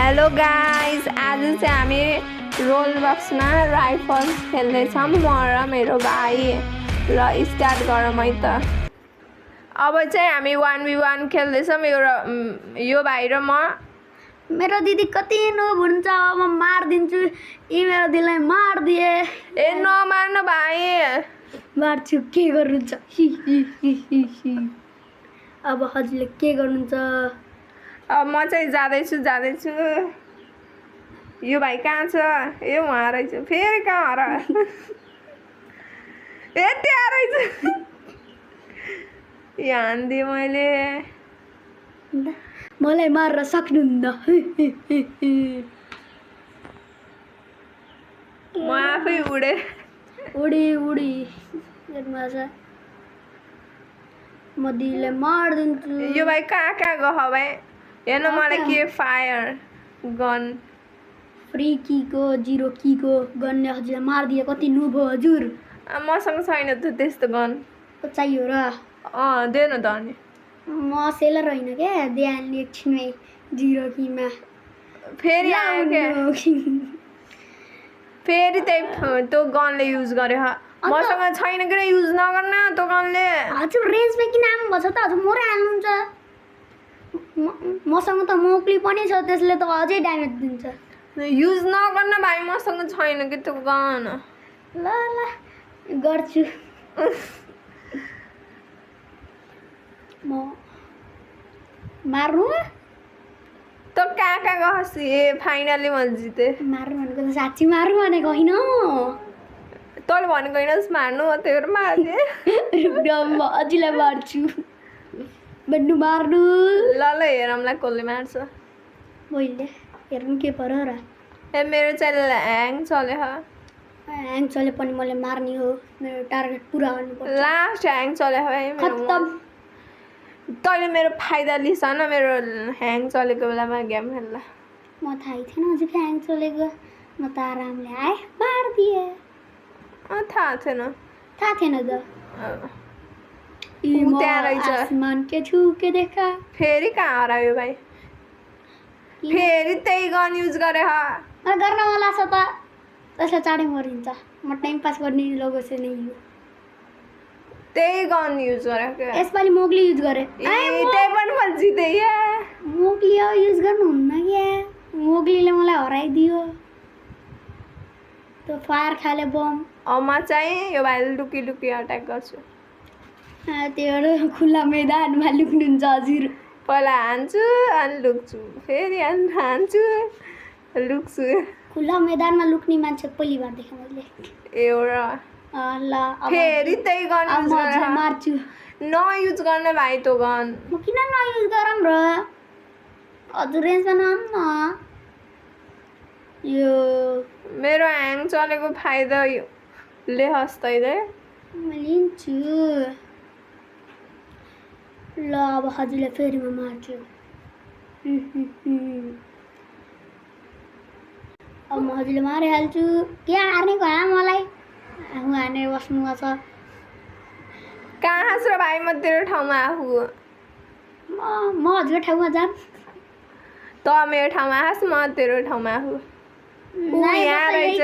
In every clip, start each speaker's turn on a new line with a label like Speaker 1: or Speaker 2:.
Speaker 1: Hello guys, आज चाहिँ हामी रोल बक्समा राइफल खेल्दैछौँ म र मेरो भाइ। ल स्टार्ट गरौँ है त। अब चाहिँ हामी 1v1 खेल्दैछौँ यो भाइ र म।
Speaker 2: मेरो दिदी कति नोब हुन्छ, अब म मारिदिन्छु। यी मेरो दिदीलाई मारिदिए।
Speaker 1: ए नमार्नु भाइ।
Speaker 2: मार्छु, के गर्नुहुन्छ? अब हजुरले के गर्नुहुन्छ?
Speaker 1: अब म चाहिँ जाँदैछु। यो भाइ कहाँ छ? ए उहाँ रहेछ। फेरि कहाँ र? ए त्यहाँ रहेछ। यहाँ हानिदिएँ मैले।
Speaker 2: मलाई मार्न सक्नुहुन्न।
Speaker 1: म आफै उडे
Speaker 2: उडी म दिदीलाई मारिदिन्छु।
Speaker 1: यो भाइ कहाँ गयो भाइ? हेर्नु मलाई के फायर गन
Speaker 2: फ्री कीको 0 कीको गनले हजुरलाई मारिदिए। कति नुब हो हजुर?
Speaker 1: मसँग छैन त त्यस्तो गन।
Speaker 2: चाहियो र?
Speaker 1: दे न त अनि।
Speaker 2: म सेलर होइन क्या, दिइहाल्ने एकछिनमै 0 कीमा।
Speaker 1: फेरि आयो के? फेरि त्यही त्यो गनले युज गर्यो। मसँग छैन किन युज नगर्न त्यो गनले।
Speaker 2: हजुर रेन्जमा किन आउनुभएको छ त? हजुर मरै हाल्नुहुन्छ। मसँग त मोक्ली पनि छ, त्यसले त अझै ड्यामेज दिन्छ।
Speaker 1: युज नगर्न भाइ, मसँग छैन कि त्यो गन।
Speaker 2: ल गर्छु। म मार्नु
Speaker 1: त कहाँ गएछ? ए फाइनली मैले जितेँ।
Speaker 2: मार्नु भनेको त साँच्ची मार्नु भनेको होइन।
Speaker 1: तैँले भनेको होइन मार्नु, त्यही भएर मारिदिएँ।
Speaker 2: म अझैलाई मार्छु। भन्नु मार्नु।
Speaker 1: ल हेरौँला कसले मार्छ।
Speaker 2: मैले हेर्नु के पर्यो र?
Speaker 1: ए मेरो चाहिँ ह्याङ चल्यो।
Speaker 2: ह्याङ चले पनि मैले मार्ने हो। मेरो टार्गेट पुरा गर्नुपर्छ।
Speaker 1: लास्ट ह्याङ चल्यो भाइ।
Speaker 2: खत्तम।
Speaker 1: तैँले मेरो फाइदा लिस न, मेरो ह्याङ चलेको बेलामा गेम खेल्दा।
Speaker 2: म थाहै थिएन हजुर ह्याङ चलेको। म त आरामले आएँ, मारिदिएँ।
Speaker 1: थाहा थिएन
Speaker 2: त।
Speaker 1: त्यहाँ रहेछ।
Speaker 2: आसमान के छु के देखा।
Speaker 1: फेरि कहाँ हरायो भाइ? फेरि त्यही गन युज गरे।
Speaker 2: मलाई गर्न मन लाग्छ त, त्यसलाई चाँडै मरिन्छ। म टाइम पास गर्ने लोगो चाहिँ नै हो।
Speaker 1: त्यही गन युज गरेको।
Speaker 2: यसपालि मोगली युज गरे।
Speaker 1: त्यही पनि मैले जितेँ।
Speaker 2: मोगली युज गर्नुहुन्न क्या। मोगलीले मलाई हराइदियो। त्यो फायर खाले बम।
Speaker 1: म चाहिँ यो भाइले लुकी अट्याक गर्छु।
Speaker 2: त्यो खुल्ला मैदानमा लुक्नुहुन्छ हजुर।
Speaker 1: पहिला हान्छु अनि लुक्छु, फेरि हान्छु लुक्छु।
Speaker 2: खुल्ला मैदानमा लुक्ने मान्छे पहिली बार देखेँ मैले।
Speaker 1: एउटा
Speaker 2: ल
Speaker 1: फेरि त्यही गन युज गरेर
Speaker 2: मार्छु।
Speaker 1: नयुज गर्ने भाइ त्यो गन।
Speaker 2: म किन नयुज गरौँ र? हजुर रेन्जमा नआउनु न। यो
Speaker 1: मेरो ह्याङ चलेको फाइदा लेखस् तैँले।
Speaker 2: म लिन्छु। ल अब हजुरले फेरि म मार्छु। अब म हजुरले मारिहाल्छु। के हार्नेको मलाई? आफू हानेर बस्नुभएको छ।
Speaker 1: कहाँ हाँस र भाइ? म तेरो ठाउँमा आफू।
Speaker 2: म हजुरको ठाउँमा जाऊँ?
Speaker 1: त मेरो ठाउँमा हाँस, म तेरो ठाउँमा आफू। यहाँ रहेछ।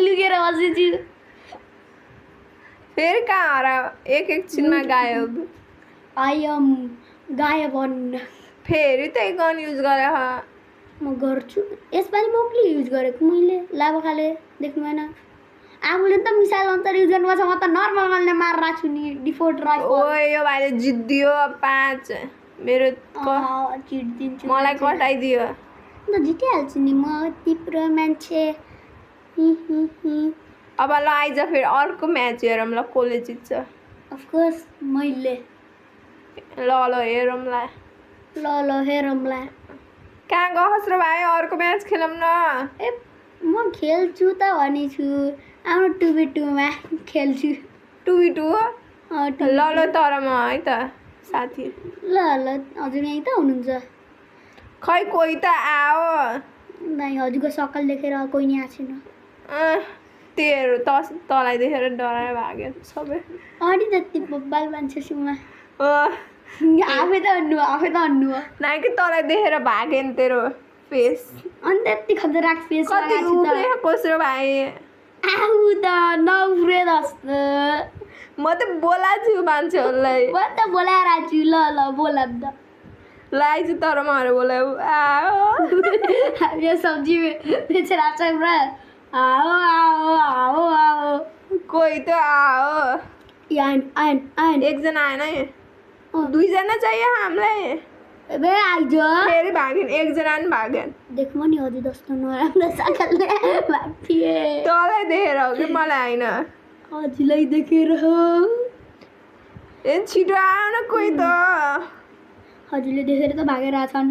Speaker 2: लुकेर बसेछु।
Speaker 1: फेरि कहाँ हरा? एकछिनमा गायब।
Speaker 2: आई एम गायब।
Speaker 1: फेरि त्यही गन युज गरे।
Speaker 2: म गर्छु। यसपालि मोक्ली युज गरेको मैले। लाभाखाले देख्नु भएन? आफूले त मिसाइल अन्तर युज गर्नुपर्छ। म त नर्मल गनले मार राख्छु नि। Default rifle.
Speaker 1: ओ यो भाइले जित्दियो 5। मेरो
Speaker 2: जित्दिन्छु।
Speaker 1: मलाई कटाइदियो।
Speaker 2: त जितिहाल्छु नि म, तिम्रो मान्छे।
Speaker 1: अब ल आइज फेरि अर्को म्याच हेरौँ ल कसले जित्छ।
Speaker 2: अफकोर्स मैले।
Speaker 1: ल हेरौँला।
Speaker 2: ल हेरौँला।
Speaker 1: कहाँ गएछ र भाइ? अर्को म्याच खेलौँ न।
Speaker 2: ए म खेल्छु त भनेछु। आउनु 2v2मा खेल्छु।
Speaker 1: 2v2 ल तर म है त साथी।
Speaker 2: ल हजुर यहीँ त हुनुहुन्छ?
Speaker 1: खै कोही त आओ।
Speaker 2: नाइ हजुरको सकल देखेर कोही नि आएको छैन।
Speaker 1: तेरो तँलाई देखेर डराएर भाग्यो सबै।
Speaker 2: अनि जति बब्बाल मान्छे छुमा। आफै त अन्नु हो
Speaker 1: नाइ कि तँलाई देखेर भागे नि तेरो फेस
Speaker 2: अनि त्यति खतरनाक फेस
Speaker 1: कति उफ्रे कसरो भाइ
Speaker 2: आऊ त नउफ्रे जस्तो
Speaker 1: म त बोलाछु मान्छेहरूलाई
Speaker 2: म त बोलाएर आछु ल बोला त
Speaker 1: लाइज तर महरू बोलाऊ आओ
Speaker 2: यो सब्जी बेचेर आएको छ पुरा आओ
Speaker 1: कोही त आओ
Speaker 2: आएन
Speaker 1: एकजना आएन है दुईजना चाहियो हामीलाई
Speaker 2: बे आइज
Speaker 1: फेरि भागेन एकजना नि भागेन
Speaker 2: देख्नु नि हजुर जस्तो नराम्रो सकलले भाग्थिए
Speaker 1: तँलाई देखेर हो कि मलाई होइन
Speaker 2: हजुरलाई देखेर हो
Speaker 1: ए छिटो आऊ न कोही त
Speaker 2: हजुरले देखेर त भागेर आछन्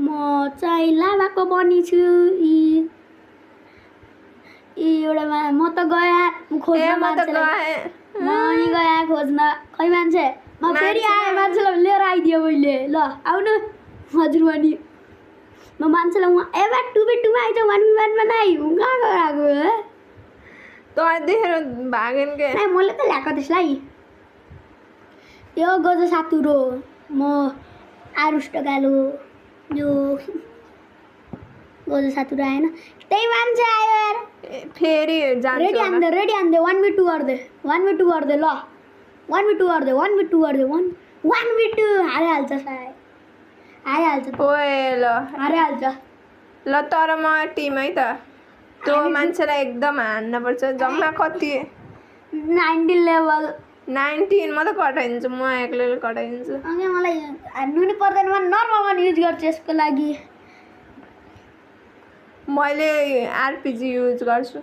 Speaker 2: म चाहिँ लाभाको बनी छु एउटा म त गएँ खोज्न मान्छेलाई म नि गएँ खोज्न खै मान्छे म फेरि आएँ मान्छेलाई लिएर आइदियो मैले ल आउनु हजुर पनि म मान्छेलाई एबा 2v2मा आइज 1v1मा नै कहाँ गएको
Speaker 1: तँ देखेर भागेन के
Speaker 2: मैले त ल्याएको त्यसलाई यो गजो सातुरो म आरुष्ट गालो यो गजो सातुरो आएन त्यही मान्छे आयो यार
Speaker 1: फेरि
Speaker 2: रेडी आन्दे 1v2 गर्दै ल 1v2 गर्दै 1v2 हारिहाल्छ सायद हारिहाल्छ
Speaker 1: ओए ल
Speaker 2: हारिहाल्छ
Speaker 1: ल तर म टिम है त त्यो मान्छेलाई एकदम हान्नुपर्छ जम्मा कति
Speaker 2: 19 लेभल
Speaker 1: 19 म त कटाइदिन्छु म एक्लैले कटाइदिन्छु
Speaker 2: अघि मलाई हान्नु नि पर्दैन म नर्मल गन युज गर्छु यसको लागि
Speaker 1: मैले आरपिजी युज गर्छु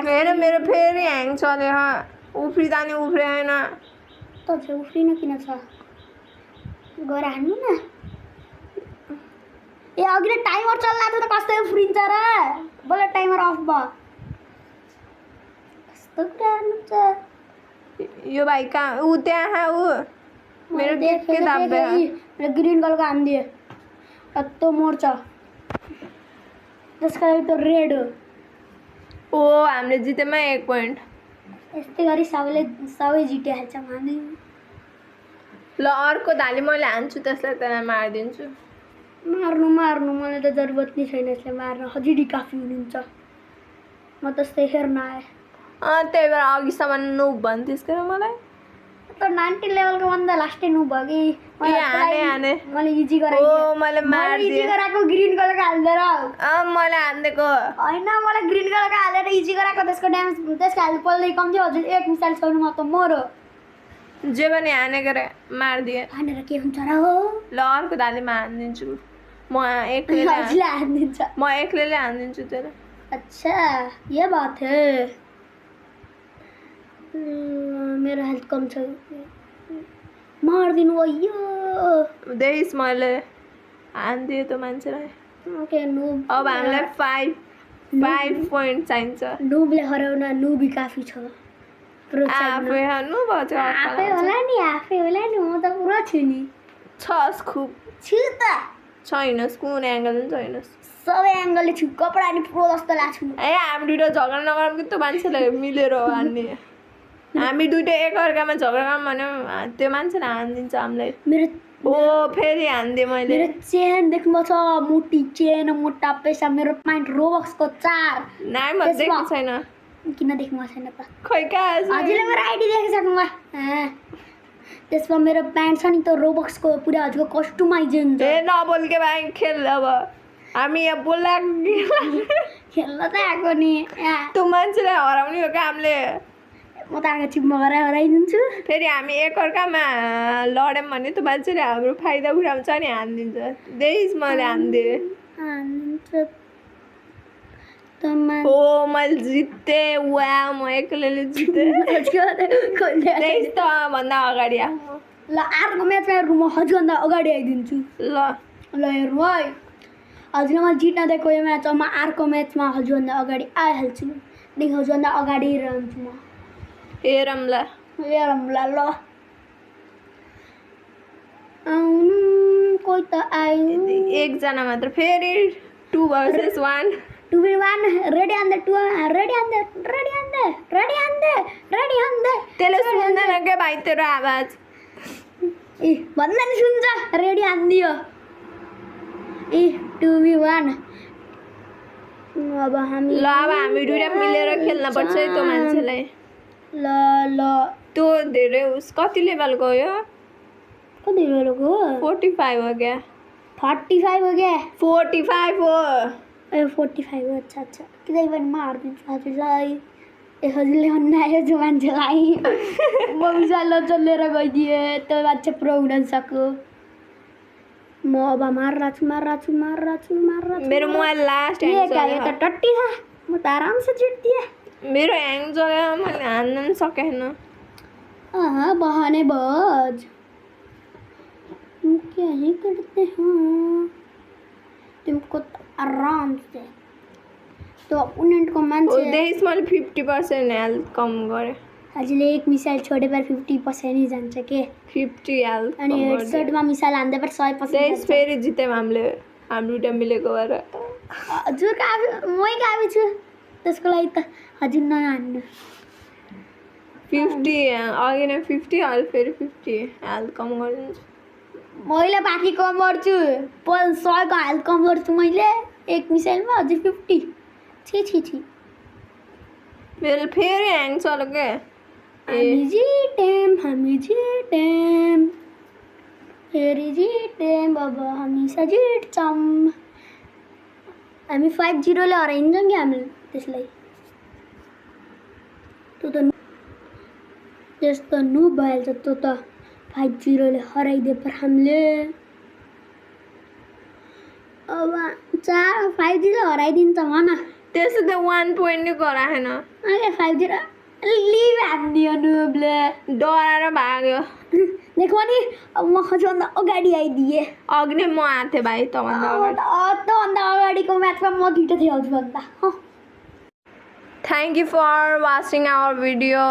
Speaker 1: हेर मेरो फेरि ह्याङ चल्यो उफ्रिँदा नि उफ्रेन
Speaker 2: त चाहिँ उफ्रिन किन छ गएर हान्नु न ए अघि नै टाइमर चल्ला थियो त कस्तै उफ्रिन्छ र बल्ल टाइमर अफ भयो कस्तो कुरा हान्नुहुन्छ
Speaker 1: यो भाइ कहाँ ऊ त्यहाँ ऊ मेरो के दाब्बे
Speaker 2: मेरो ग्रीन कलरको हानिदिए कस्तो मोर्छ त्यसको लागि त रेड हो
Speaker 1: ओ हामीले जितेमा 1 पोइन्ट
Speaker 2: यस्तै गरी सबै जितिहाल्छ हामी
Speaker 1: ल अर्को धाली मैले हान्छु त्यसलाई त्यसलाई मारिदिन्छु
Speaker 2: मार्नु मलाई त जरुरत नै छैन यसले मार्न हजुरी काफी हुनुहुन्छ म त्यस्तै हेर्न आएँ
Speaker 1: त्यही भएर अघिसम्म नुब भन्थिस् के मलाई
Speaker 2: त 19 लेभलको भन्दा लास्टै नु भयो कि
Speaker 1: हाने
Speaker 2: मैले इजी गराएको
Speaker 1: ओ मैले मारिदिएँ
Speaker 2: इजी गराएको ग्रीन कलरको हाल्दै
Speaker 1: मैले हान्दिएको
Speaker 2: होइन मलाई ग्रीन कलरको हालेर इजी गराएको त्यसको ड्यामेज त्यसको हाल्नु पल्दै कम थियो हजुर 1 मिसाइल छोड्नु म त मरो
Speaker 1: जे पनि हानेको मारिदिएँ
Speaker 2: हानेर के हुन्छ र हो
Speaker 1: ल अर्को धालीमा हानिदिन्छु म एक्लैले हानिदिन्छु त्यसलाई
Speaker 2: अच्छा ये बात है मेरो हेल्थ कम छ मारिदिनु भयो
Speaker 1: देश मैले हानिदिएँ त मान्छेलाई
Speaker 2: ओके नुब
Speaker 1: अब हामीलाई 5 पोइन्ट चाहिन्छ
Speaker 2: नुबले हराउन नुबी काफी छ
Speaker 1: आफै हान्नु भन्छ
Speaker 2: आफै होला नि म त पुरा छु नि
Speaker 1: छस् खुब
Speaker 2: छु त
Speaker 1: छैनस् कुन एङ्गल पनि छैनस्
Speaker 2: सबै एङ्गलले छु कपडा नि प्रो जस्तो लाग्छु
Speaker 1: ए हामी दुइटा झगडा नगरौँ कि त्यो मान्छेलाई मिलेर हान्ने हामी दुइटा एकअर्कामा झगडा गरौँ भने त्यो मान्छेले हानिदिन्छ हामीलाई
Speaker 2: मेरो
Speaker 1: ओ फेरि हानिदिएँ मैले
Speaker 2: मेरो चेन देख्नु छ मोटी चेन मोटा पैसा मेरो पाइन्ट रोबक्सको 4
Speaker 1: नाइ म देखेको छैन
Speaker 2: किन देख्नु छैन त
Speaker 1: खै कहाँ
Speaker 2: हजुरले मेरो आइडी देखिसक्नु भयो त्यसमा मेरो प्यान्ट छ नि त रोबक्सको पुरा हजुरको कस्टमाइज हुन्छ
Speaker 1: ए नबोल के भाइ खेल अब हामी यहाँ बोल्ला
Speaker 2: खेल्न त आएको नि
Speaker 1: त्यो मान्छेलाई हराउने हो क्या हामीले
Speaker 2: म त आएको चिप्मा गरेर हराइदिन्छु
Speaker 1: फेरि हामी एकअर्कामा लड्यौँ भने त्यो मान्छेले हाम्रो फाइदा उठाउँछ नि हानिदिन्छ देश मैले हानिदिएँ ओ मैले जितेँ वा म एक्लैले जितेँ देश त भन्दा अगाडि
Speaker 2: ल अर्को म्याचमा हेर्नु म हजुरभन्दा अगाडि आइदिन्छु ल हेर्नु है हजुरले मलाई जित्न दिएको यो म्याचमा अर्को म्याचमा हजुरभन्दा अगाडि आइहाल्छु देखि हजुरभन्दा अगाडि रहन्छु म
Speaker 1: हेरौँ ल
Speaker 2: ल आउनु कोही त आयो
Speaker 1: एकजना मात्र फेरि 2 versus 1
Speaker 2: 2v1 ready on the 2 ready on the ready हान्दे
Speaker 1: त्यसले सुन्दैन के भाइ तेरो आवाज
Speaker 2: ए भन्दा नि सुन्छ रेडी हान्दियो ए 2v1 अब हामी
Speaker 1: ल अब हामी दुईटा मिलेर खेल्न पर्छ है त्यो मान्छेलाई
Speaker 2: ल ल
Speaker 1: त्यो धेरै उस कति लेभल गयो
Speaker 2: कति बेलको
Speaker 1: 45 हो क्या
Speaker 2: 45 हो क्या
Speaker 1: 45 हो
Speaker 2: ए 45 हो अच्छा अच्छा कितै पनि मार्दिन्छु हजुरलाई ए हजुरले अन्नायो जो मान्छेलाई म विशाल चलेर गइदिए त्यो मान्छे प्रो हुन सक्यो म अब मार्रा छु
Speaker 1: मेरो मोबाइल लास्ट
Speaker 2: ये क्या ये
Speaker 1: ह्याङ
Speaker 2: त टट्टी छ म त आराम से जित्दिए
Speaker 1: मेरो ह्याङ जग्यो मैले हान्न पनि सकेन
Speaker 2: बहाने बाज तुम क्या ही करते हो तुमको तो आराम से तो ओपोनेंट को मान्छे
Speaker 1: देश मैले 50% हेल्थ कम गरे
Speaker 2: हजुरले एक मिसाइल छोडे पर 50% ही जान्छ के
Speaker 1: 50 हेल्थ
Speaker 2: अनि हेडसेटमा मिसाइल हान्दा पर 100%
Speaker 1: देश फेरि जित्यौँ हामीले हाम्रो दुईटा मिलेको भएर
Speaker 2: हजुर मै काबी छु त्यसको लागि त हजुर नहान्नु
Speaker 1: 50 अघि नै 50 अहिले फेरि 50 हेल्थ कम गरिदिन्छु
Speaker 2: मैले बाँकी कम गर्छु 100 को हेल्थ कम गर्छु मैले एक मिसाइलमा हजुर 50 छी
Speaker 1: मेरो फेरि ह्याङ चल्यो के
Speaker 2: हामी जित्यौँ फेरि जित्यौँ अब हामी जित्छौँ हामी 5-0 ले हराइन्छौँ कि हामीले त्यसलाई त्यस्तो नु भइहाल्छ त्यो त 5-0 ले हराइदिए पर हामीले अब 5-0 हराइदिन्छ भन
Speaker 1: त्यसो त 1 पोइन्ट नै गराएन
Speaker 2: अरे 5-0 लिभ हान्दियो नुबले
Speaker 1: डराएर भाग्यो
Speaker 2: देखो नि अब म खजभन्दा अगाडि आइदिएँ
Speaker 1: अघि नै म आएको थिएँ भाइ तँभन्दा अगाडि
Speaker 2: त्योभन्दा अगाडिको म्याचमा म दुइटा थिएँ हजुरभन्दा
Speaker 1: Thank you for watching our video.